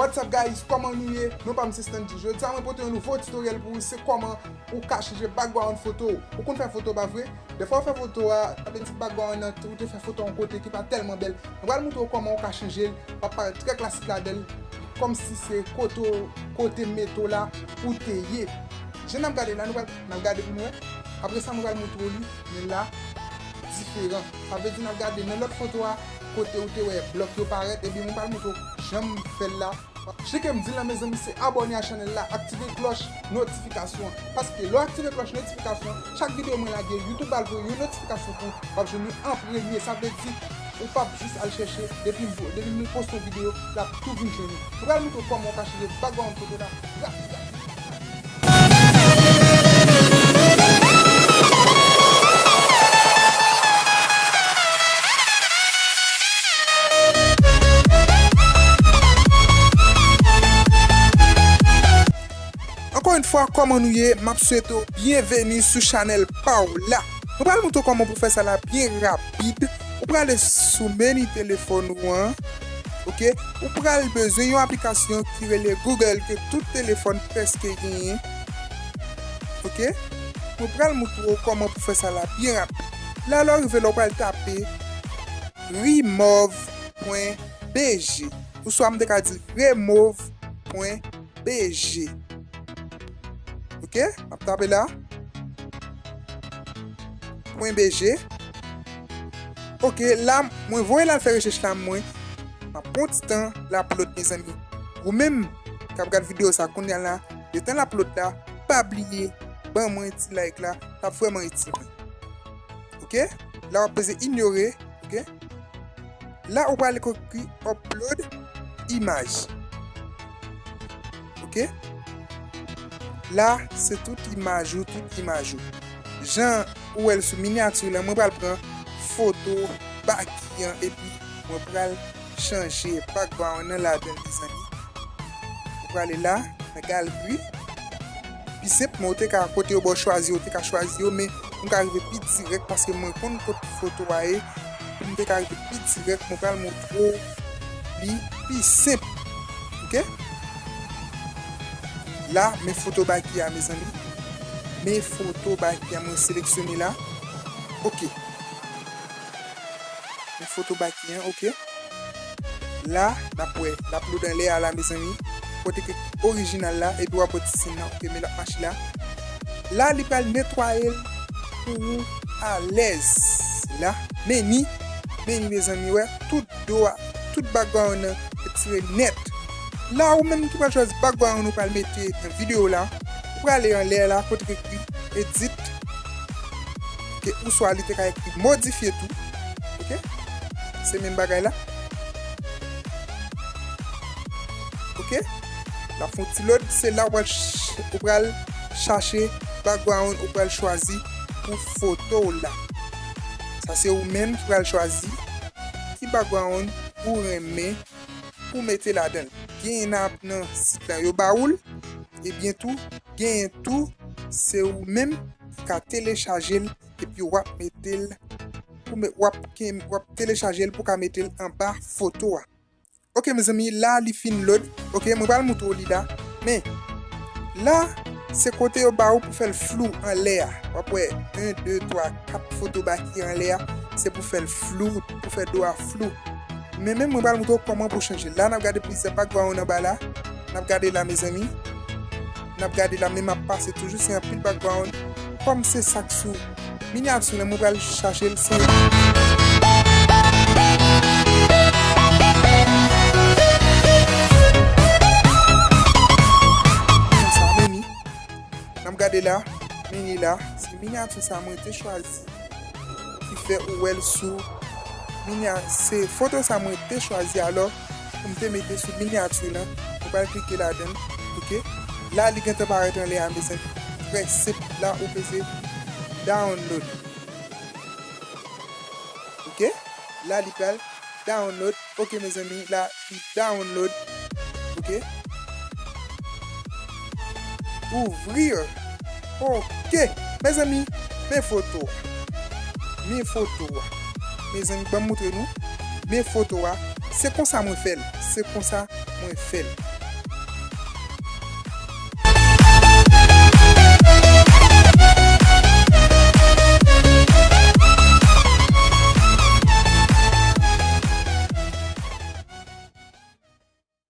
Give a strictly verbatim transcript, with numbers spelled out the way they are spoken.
What's up guys, kòman nou ye? Non pa m se Stanley. Jodi a mwen pote yon nouvo tutorial pou ou, se kòman ou ka chanje background foto w. Ou konn fè foto pa vre? Defwa ou fè foto a, sa vle di background nan, ou te fè foto a yon kote ki pa tèlman bèl. Mwen pral montre w kòman ou ka chanje l, w ap parèt trè klasik ladan l, kòmsi se kote, kote mete w la ou te ye. Jan n ap gade la, nou pral, n ap gade pou nou wè. Apre sa, mwen pral montre w li, men la, diferan. Sa vle di n ap gade nan lòt foto a, kote ou te wè blòk yo parèt, epi mwen pral montre w jan m fè l la. Jan ke m di l la, mezanmi, se abòne a chanèl la, aktive klòch notifikasyon an. Paske lè w aktive klòch notifikasyon an, chak videyo mwen lage, YouTube al voye yon notifikasyon pou w, w ap jwenn li an premye. Sa vle di, ou p ap jis al chèche, depi m vo-, depi m poste yon videyo, l ap tou vin jwenn ou. Mwen pral montre w kòman w ka chanje background foto la. Rap, rap. Ankò yon fwa, kòman nou ye? M ap swete w byenveni sou chanèl pa w la. Mwen pral montre w kòman pou fè sa la byen rapid. Ou prale sou meni telefòn ou an. Ok? Ou pral bezwen yon aplikasyon ki rele Google ke tout telefòn prèske genyen. Ok? Mwen pral montre w kòman pou fè sa la byen rapid. La, lè w rive la, ou pral tape remove pwen B G. Oswa m te ka di remove pwen B G. Ok, m ap tape la. Pwen B G. Ok, la, mwen voye l al fè rechèch la, mwen. M ap pran ti tan l ap load, mezanmi. Ou menm k ap gad videyo sa kounye a la, letan l ap load la, pa bliye ban mwen ti like la, l ap vrèman itil mwen. Ok? La, w ap peze inyore. Ok? La, ou pral ekri upload imaj. Ok? La, se tout imaj ou, tout imaj ou. Jan ou wè l sou minyati la, mwen pral pran foto Baky an, epi mwen pral chanje background nan ladan l, mezanmi. Ou prale la, nan galeri. Pi senp, men ou te ka, kote yo ba w chwazi, ou te ka chwazi yo, men m ka rive pi dirèk paske mwen konn kot foto a ye. Pou m te ka rive pi dirèk, mwen pral montre w li pi senp. Ok? La, men foto Baky a, mezanmi. Men foto Baky a, mwen seleksyone la. Ok. Men foto Baky an, ok. La, n ap wè, l ap load anlè a la, mezanmi. Kote ke orijinal la, epi w ap wè ti siy nan, ok, men l ap mache la. La, li pral netwaye l pou ou alèz. La, meni, meni, mezanmi, wè, tout do a, tout background nan retire nèt. La, ou menm ki pral chwazi background ou pral mete nan videyo la, ou prale anlè la, kote ki ekri edit, ke oswa li te ka ekri modifye tou. Ok? Se menm bagay la. Ok? L ap fè yon ti load, se la ou pral ch-, ou pral chache background ou pral chwazi pou foto w la. Sa se ou menm ki pral chwazi ki background ou renmen pou mete ladan l. Genyen nan, nan sit la yo ba ou l, ebyen tou, genyen tou, se ou menm ki ka telechaje l, epi w ap mete l, pou me-, w ap ken-, w ap telechaje l pou ka mete l anba foto a. Ok, mezanmi, la li fin load. Ok, mwen pral montre w li la. Men, la, se kote yo ba ou pou fè l flou anlè a. W ap wè, en, de, twa, kat foto Baky anlè a. Se pou fè l flou, pou fè do a flou. Men menm mwen pral montre w kòman pou chanje. La, n ap gade plizyè background anba la. N ap gade la, mezanmi. N ap gade la, men m ap pase toujou, se anpil background. Kòm se sa k sou minyati la, mwen pral chache l, se sa, meni. N ap gade la, meni la, se minyati sa mwen te chwazi. Ki fè ou wè l sou minya-, se foto sa mwen te chwazi alò pou m te mete sou minyati lan. Ou pral klike ladan l, ok? La, li gentan parèt anlè a, mezanmi. Trè senp, la, ou peze download. Ok? La, li pral download. Ok, mezanmi, la, li download. Ok? Ouvrir. Ok. Mezanmi, men foto a. Men foto a. Mezanmi, ban m moutre nou. Men foto a. Se konsa mwen fè l. Se konsa mwen fè l.